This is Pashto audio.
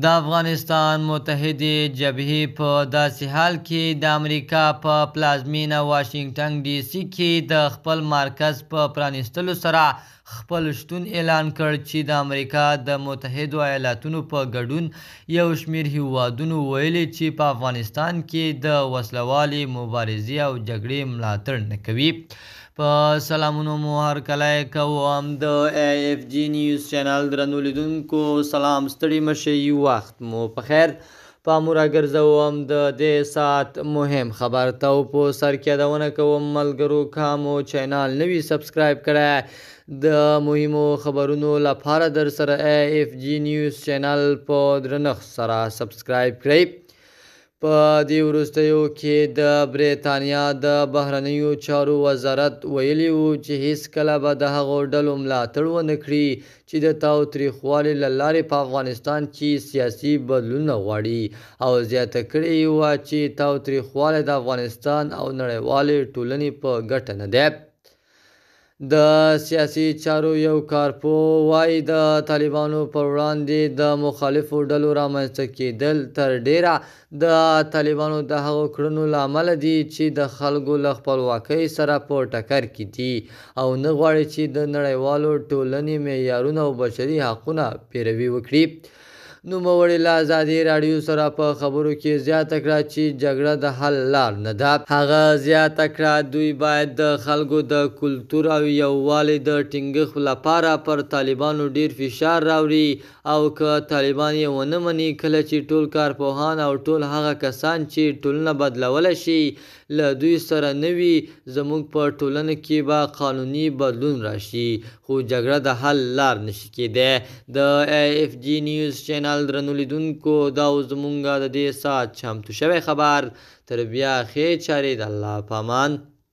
د افغانستان متحدې جبهې په داسې حال کې د امریکا په پلازمینه واشنګټن ډي سي کې د خپل مرکز په پرانیستلو سره خپل شتون اعلان کړ چې د امریکا د متحدو ایالاتونو په ګډون یو شمېر هیوادونو ویلي چې په افغانستان کې د وسلهوالې مبارزې او جګړې ملاتړ نه کوي. په سلامونو مو هرکلی کوم د ای اف جی نیوز چینل درنو لیدونکو، سلام، ستړي مه شئ، وخت مو په خیر. پام راګرځوم د دې ساعت مهم خبر ته او په سر کې یادونه کوم ملګرو، که مو چینل نه وي سبسکرایب کړی، د مهمو خبرونو لپاره در سره ای اف جی نیوز چینل په درنښت سره سبسکرایب کړئ. په دې وروستیو کې د بریتانیا د بهرنیو چارو وزارت ویلي وو چې هیڅکله به د هغو ډلو ملاتړ ونه کړي چې د تاوتریخوالي له لارې په افغانستان کې سیاسي بدلونونه غواړي، او زیاته کړې یې وه چې تاوتریخوالی د افغانستان او نړیوالې ټولنې په ګټه نه دی. د سیاسي چارو یو کارپوه وايي، د طالبانو پر وړاندې د مخالفو ډلو رامنځته کېدل تر ډېره د طالبانو د هغو کړنو له امله دي چې د خلکو له خپلواکۍ سره په ټکر کې دي او نه غواړي چې د نړیوالو ټولنې معیارونه او بشري حقونه پیروي وکړي. نوموړي له ازادي راډیو سره په خبرو کې زیاته کړه چې جګړه د حل لار نه ده. هغه زیاته کړه، دوی باید د خلکو د کلتور او یووالي د ټینګښت لپاره پر طالبانو ډېر فشار راوړي، او که طالبان یې ونه مني، کله چې ټول کارپوهان او ټول هغه کسان چې ټولنه بدلولی شي له دوی سره نه وي، زموږ په ټولنه کې به قانوني بدلون راشي، خو جګړه د حل لار نشي کېدی. د ای اف جی نیوز چینل درنو لیدونکو، دا و زمونږ د دې ساعت چمتو شوی خبر. تر بیا ښې چارې، د الله په امان.